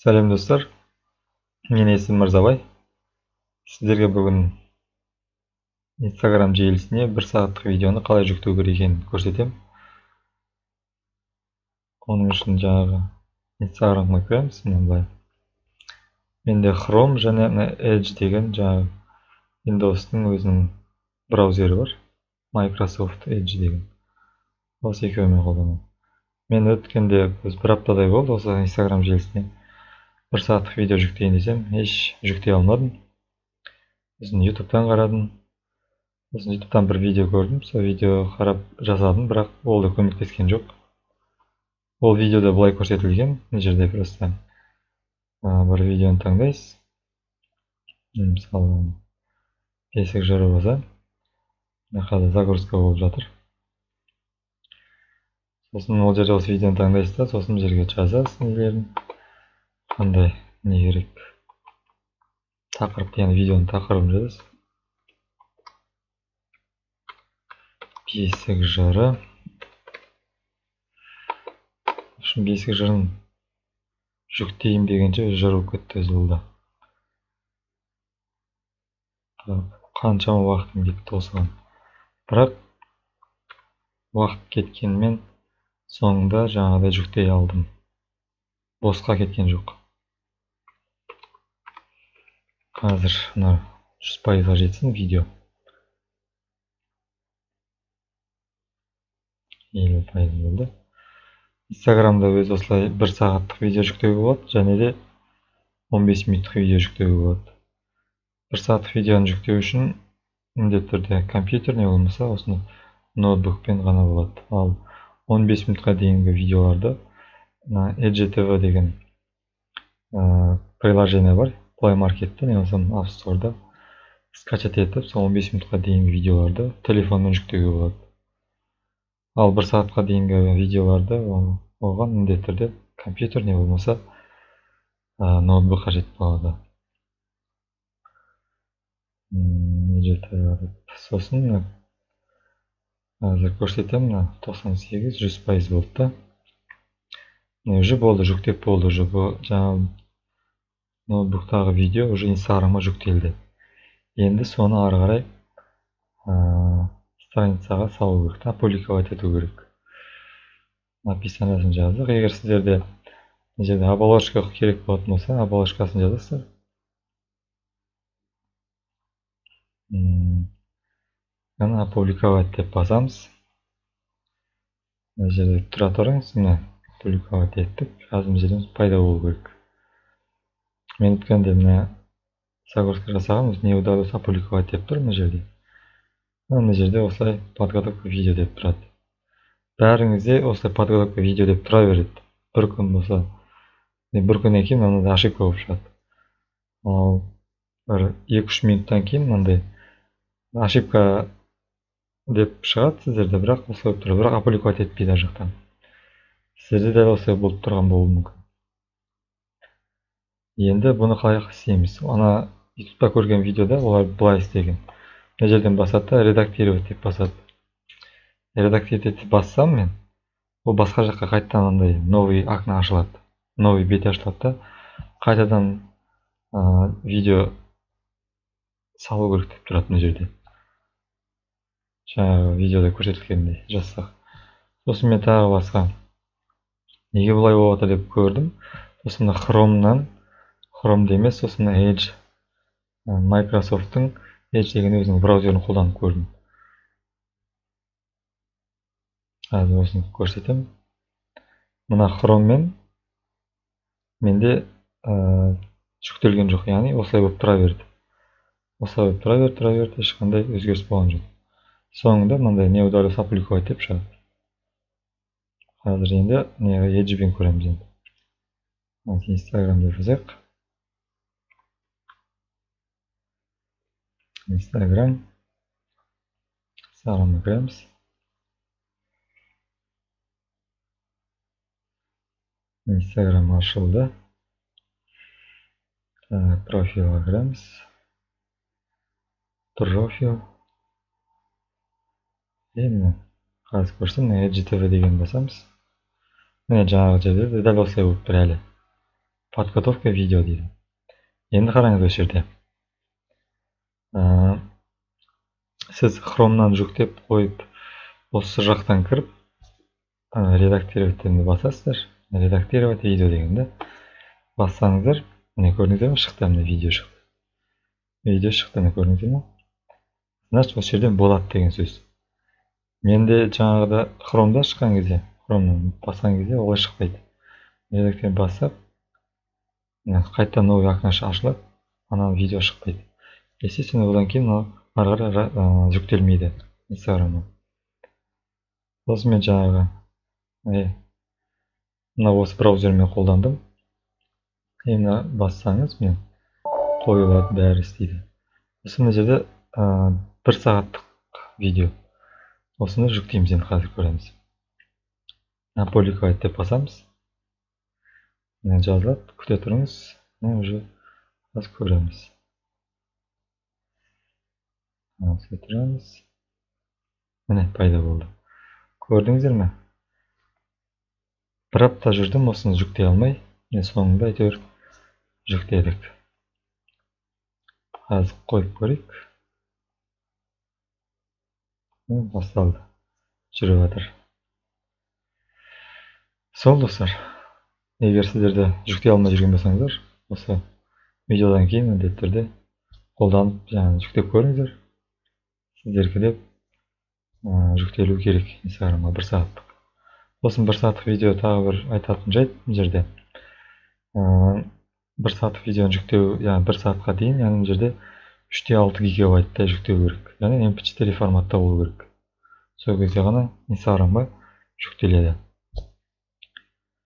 Сәлем, достар! Менің есімім Мырзабай. Сіздерге бүгін Инстаграм желісіне бір сағаттық видеоны қалай жүктеу керек екенін көрсетемін. Оның үшін жаңағы Инстаграмға кіреміз, мына былай. Менде Chrome және мына Edge деген жаңағы Windows'тың өзінің браузері бар. Microsoft Edge деген. Осы екеуін мен қолданамын. Мен өткенде бір аптадай болды осы Инстаграм желісіне бір сағаттық видео жүктейін десем, еш жүктей алмадым. Сосын Ютубтан қарадым. Сосын Ютубтан бір видео көрдім. Сол видео қарап жасадым, бірақ ол да көмектескен жоқ. Ол видеода былай көрсетілген. Мына жерде просто бір видеоны таңдайсыз. Мысалы, бесік жыры болса, мына қазір загрузка болып жатыр. Сосын ол жерде осы видеоны таңдайсыз да, сосын мына жерге жазасыз нелерін, қандай не керек, тақырып, яғни видеоның тақырыбын жазасыз. Бесік жыры. Үшін бесік жырын жүктейін дегенше жыр болып кетті өзі бұл да. Қаншама уақытым кетті осыған. Бірақ уақыт кеткенмен соңында жаңағыдай жүктей алдым. Босқа кеткен жоқ. Қазір мына 100%-ға жетсін видео. 50% болды. Инстаграмда өз осылай бір сағаттық видео жүктеуге болады, және де 15 минуттық видео жүктеуге болады. Бір сағаттық видеоны жүктеу үшін міндетті түрде компьютер, не болмаса осыны ноутбукпен ғана болады. Ал 15 минутқа дейінгі видеоларды мына Edge TV деген приложение бар. Play Market'те, не болмаса App Store'да скачать етіп, сол 15 минутқа дейінгі видеоларды телефонмен жүктеуге болады. Ал бір сағатқа дейінгі видеоларды оған міндетті түрде компьютер, не болмаса ноутбук қажет болады. Сосын қазір көрсетемін, мына 98, 100% болды да. Міне, уже болды, жүктеп болды, уже бұл жаңағы ноутбуктағы видео уже Инстаграмға жүктелді. Енді соны ары қарай страницаға салу керек, опубликовать ету керек. Описаниясын жаздық. Егер сіздерде мына жерде оболочка керек болатын болса, оболочкасын жазасыздар. Аны опубликовать деп басамыз. Мына жерде тұра тұрыңыз, міне опубликовать еттік. Қазір мына жерден пайда болу керек. Мен өткенде мына загрузка жасағанбыз, не удалось опубликовать деп тұр мына жерде. Мына жерде осылай подготовка видео деп тұрады. Бәріңізде осылай подготовка видео деп тұра береді. Бір күн болса, бір күннен кейін мынандай ошибка болып шығады. Ал бір екі-үш минуттан кейін мынандай ошибка деп шығады сіздерде, бірақ осылай болып тұрады, бірақ опубликовать етпейді ар жақтан. Сіздерде дәл осылай болып тұрған болуы мүмкін. Енді бұны қалай істейміз? Ана Ютубта көрген видеода олар былай істеген. Мына жерден басады да, редактировать деп басады. Редактировать деп бассам мен, ол басқа жаққа қайтадан андай новый окно ашылады. Новый бет ашылады да, қайтадан видео салу керек деп тұрады мына жерде. Жаңағы видеода көрсетілгендей жазсақ. Сосын мен тағы басқа неге бұлай болып жатыр деп көрдім. Сосын мына Chrome'нан, Chrome'да емес, сосын мына Edge, Microsoft'тың Edge деген өзінің браузерін қолданып көрдім. Қазір осыны көрсетемін. Мына Chrome'мен менде жүктелген жоқ, яғни осылай болып тұра берді. Осылай болып тұра берді, тұра берді, ешқандай өзгеріс болған жоқ. Соңында мынандай не удалось опубликовать деп шығады. Қазір енді не Edge-бен көреміз енді. Инстаграм деп жазайық. Инстаграм. Инстаграмға кіреміз. Инстаграм ашылды. Профилға кіреміз. Профил. Енді қазір көрсем, мына Edge TV деген басамыз. Міне жаңағы жерде дәл осылай болып тұр әлі. Подготовка видео дейді. Енді қараңыз, осы жерде сіз Хромнан жүктеп қойып, осы жақтан кіріп, «Редактировать» дегенді басасыздар. «Редактировать видео» дегенді бассаңыздар, міне, көрдіңіздер ме, шықты, міне, видео шықты, видео шықты, міне, көрдіңіздер ме? Значит, осы жерден болады деген сөз. Менде жаңағыда Хромда шыққан кезде, Хромнан басқан кезде олай шықпайды. Редактировать бассақ, қайтадан новый окно ашылады, ана видео шықпайды. Естественно, одан кейін мынау ары қарай жүктелмейді Инстаграмға. Сосын мен жаңағы мына осы браузермен қолдандым. Мына бассаңыз, мен қойылады, бәрі істейді. Сосын мына жерде бір сағаттық видео, осыны жүктейміз. Енді қазір көреміз. «Опубликовать» деп басамыз, міне, жазылады. Күте тұрыңыз, міне, уже қазір көреміз. Күте тұрамыз, міне, пайда болды, көрдіңіздер ме? Бір апта жүрдім осыны жүктей алмай, міне, соңында әйтеуір жүктедік. Қазір қойып көрейік. Басталды, жүріп жатыр. Сол, достар, егер сіздер де жүктей алмай жүрген болсаңыздар, осы видеодан кейін міндетті түрде қолданып, жаңағы жүктеп көріңіздер. Сіздерге де жүктелу керек Инстаграмға бір сағаттық. Сосын бір сағаттық видео, тағы бір айтатын жайт: мына жерде бір сағаттық видеоны жүктеу, яғни бір сағатқа дейін, яғни мына жерде 3,6 гигабайтта жүктеу керек және MP4 форматта болу керек. Сол кезде ғана Инстаграмға жүктеледі.